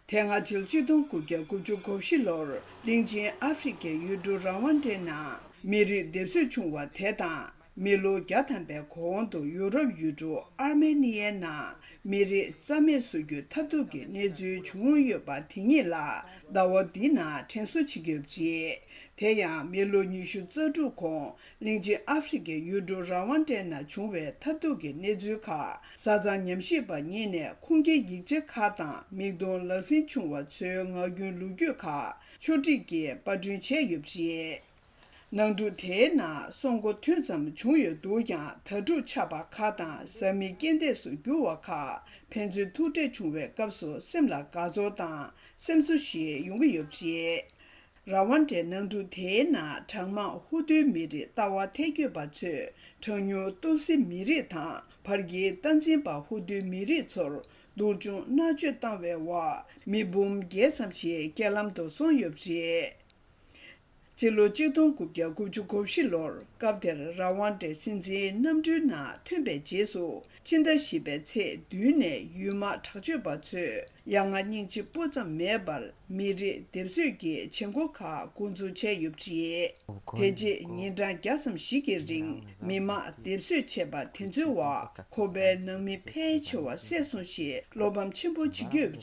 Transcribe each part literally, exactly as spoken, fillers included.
དེ་སྔ་ཕྱི་ལོ་ཆིག་སྟོང་དགུ་བརྒྱ་དགུ་བཅུ་གོ་བཞི་ལོར་གླིང་ཆེན་ཨ་ཧྥེ་རི་ཁའི་ཡུལ་གྲུ་ར་ཝན་ཌའི་ནང་མི་རིགས་སྡེབ་གསོད་བྱུང་བ་དེ་དང་། མི་ལོ་བརྒྱ་ཐམ་པའི་གོང་དུ་ཡུ་རོབ་ཡུལ་གྲུ་ཨར་མེ་ནི་ཡའི་ནང་མི་རིགས་རྩ་མེད་བཟོ་རྒྱུའི་ཐབས་སྡུག་གི་གནས་ཚུལ་བྱུང་ཡོད་པ་དེ་ཉིད་ལ་ཟླ་བ་འདིའི་ནང་དྲན་གསོ་བྱེད་ཀྱི་ཡོད་པ་རེད། དེ་ཡང་མི་ལོ་ཉི་ཤུ་རྩ་དྲུག་གོང་གླིང་ཆེན་ཨ་ཧྥེ་རི་ཁའི་ཡུལ་གྲུ་ར་ཝན་ཌའི་ནང་བྱུང་བའི་ཐབས་སྡུག་གི་གནས་ཚུལ་ཁག་བཟའ་ཚང་ཉམས་ཞིབ་པ་གཉིས་ནས་ཁུངས་སྐྱེལ་ཡིག་ཆ་ཁག་དང་མིག་མཐོང་ལག་ཟིན་བྱུང་བ་ཚོའི་ངག་རྒྱུན་ལོ་རྒྱུས་ཁག་ཕྱོགས་སྒྲིག་གིས་པར་སྐྲུན་བྱས་ཡོད་པ་རེད། ནང་འཁྲུག་དེའི་ནང་སྲོག་མགོ་ཐོན་ཙམ་བྱུང་ཡོད་འདུག་ཀྱང་། དྭ་ཕྲུག་ཆགས་པ་ཁག་དང་བཟའ་མི་རྐྱེན་འདས་སུ་གྱུར་བ་ཁག་ཕན་ཚུན་ཐུག་འཕྲད་བྱུང་བའི་སྐབས་སུ་སེམས་ལ་དགའ་ཚོར་དང་སེམས་གསོ་ཞིག་ཡོང་གི་ཡོད་པ་རེད། ར་ཝན་ཌའི་ནང་འཁྲུག་དེའི་ནང་གྲངས་མང་ཧུ་ཐུའི་མི་རིགས་ལྟ་བ་ཐལ་འགྱུར་བ་ཚོས་གྲངས་ཉུང་ཏུ་སི་མི་རིགས་དང་བར་གྱི་སྟངས་འཛིན་པ་ཧུ་ཐུའི་མི་རིགས་ཚོར་སྡུག་སྦྱོང་མནར་གཅོད་བཏང་བའི་འོག་མི་འབུམ་བརྒྱད་ཙམ་ཞིག་རྐྱེན་ལམ་དུ་སོང་ཡོད་པ་རེད། སྤྱི་ལོ་ཆིག་སྟོང་དགུ་བརྒྱ་དགུ་བཅུ་གོ་བཞི་ལོར་སྐབས་དེར་ར་ཝན་ཌའི་སྲིད་འཛིན་གནམ་གྲུའི་ནང་ཐོན་པའི་རྗེས་སུ། ཕྱི་ཟླ་བཞི་པའི་ཚེས་བདུན་ནས་ཡུལ་དམག་དྲག་སྤྱོད་པ་ཚོས་ཡ་ང་སྙིང་རྗེ་སྤུ་ཙམ་མེད་པར་མི་རིགས་སྡེབ་གསོད་ཀྱི་བྱེད་སྒོ་ཁག་འགོ་འཛུགས་བྱས་ཡོད་པ་རེད། དེ་རྗེས་ཉིན་གྲངས་བརྒྱ་ཙམ་ཞིག་གི་རིང་མི་དམངས་སྡེབ་གསོད་བྱས་པ་དེ་ཚོའི་འོག་ཁོ་པའི་ནང་མི་ཕལ་ཆེ་བ་བསད་སོང་ཞེས་བློ་ཕམ་ཆེན་པོ་བྱེད་ཀྱི་ཡོད་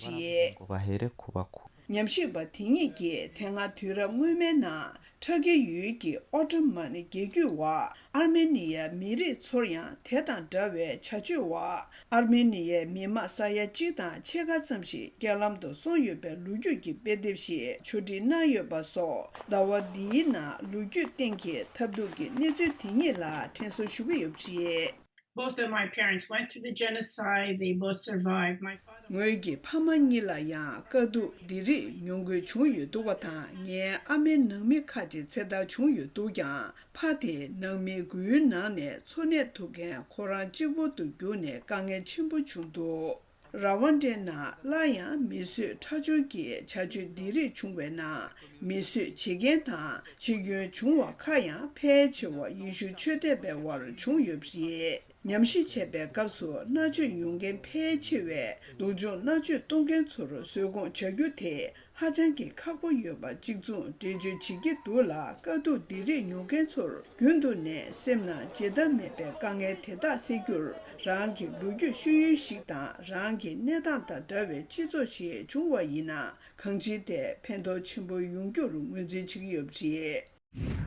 པ་རེད། ཉམས་ཞིབ་པ་དེ་གཉིས་ཀྱིས་དེ་སྔ་དུས་རབས་སྔོན་མའི་ནང་ཊར་ཀི་ཡུལ་གྱི་ཨོ་ཊོ་མན་རྒྱལ་རྒྱུད་འོག་ཨར་མེ་ནི་ཡའི་མི་རིགས་ཚོར་ཡང་དེ་དང་འདྲ་བའི་བྱ་སྤྱོད་འོག་ཨར་མེ་ནི་ཡའི་མི་དམངས་ས་ཡ་གཅིག་དང་ཕྱེད་ཀ་ཙམ་ཞིག་རྐྱེན་ལམ་དུ་སོང་ཡོད་པའི་ལོ་རྒྱུས་ཀྱི་དཔེ་དེབ་ཞིག་ཕྱོགས་སྒྲིག་གནང་ཡོད་པ་སོགས། ཟླ་བ་འདིའི་ནང་ལོ་རྒྱུས་སྟེང་གི་ཐབས་སྡུག་གི་གནས་ཚུལ་དེ་ཉིད་ལ་དྲན་གསོ་ཞུ་གི་ཡོད་པ་རེད། Both of my parents went through the genocide. They both survived. My father ངོས་ཀྱི་ཕ་མ་གཉིས་ལ་ཡང་དཀའ་སྡུག་འདི་རིགས་མྱོང་དགོས་བྱུང་ཡོད་འདུག་པ་དང་། ངའི་ཨ་མའི་ནང་མི་ཁག་ཅིག་ཚེ་ཐར་བྱུང་ཡོད་འདུག་ཀྱང་། ཕ་དེ་ནང་མི་དགུའི་ནང་ནས་འཚོ་གནས་ཐུབ་མཁན་ཁོ་རང་གཅིག་པུ་དུ་གྱུར་ནས་དཀའ་ངལ་ཆེན་པོ་བྱུང་འདུག་ར་ཝན་ཌའི་ནང་སླར་ཡང་མི་གསོད་ཁྲག་སྦྱོར་གྱི་བྱ་སྤྱོད་འདི་རིགས་བྱུང་བའི་ནང་། མི་གསོད་བྱེད་མཁན་དང་འཆི་སྐྱོན་བྱུང་བ་ཁག་ཡང་ཕལ་ཆེ་བ་ཡེ་ཤུ་ཆོས་དད་པའི་དབར་བྱུང་ཡོད་པ་རེད། ཉམས་ཞིབ་བྱས་པའི་སྐབས་སུ་མནར་གཅོད་མྱོང་མཁན་ཕལ་ཆེ་བས་སྡུག་སྦྱོང་མནར་གཅོད་གཏོང་མཁན་ཚོར་བཟོད་སྒོམ་བྱ་རྒྱུ་དེ་ཧ་ཅང་གི་ཁག་པོ་ཡོད་པ་གཅིག་མཚུངས་འགྲེལ་བརྗོད་བྱེད་ཀྱི་འདུག་ལ། དཀའ་སྡུག་འདི་རིགས་མྱོང་མཁན་ཚོར་རྒྱུན་དུ་ནས་སེམས་ནང་བརྗེད་ཐབས་མེད་པའི་དཀའ་ངལ་དེ་དག་སེལ་རྒྱུར་རང་གི་ལོ་རྒྱུས་ཤོད་ཡུལ་ཞིག་དང་། རང་གི་གནས་སྟངས་དང་འདྲ་བའི་སྤྱི་ཚོགས་ཤིག་བྱུང་བ་ཡིན་ན། གང་ཅིའི་ཐད་ཕན་ཐོགས་ཆེན་པོ་ཡོང་རྒྱུར་ངོས་འཛིན་བྱེད་ཀྱི་ཡོད་པ་རེད།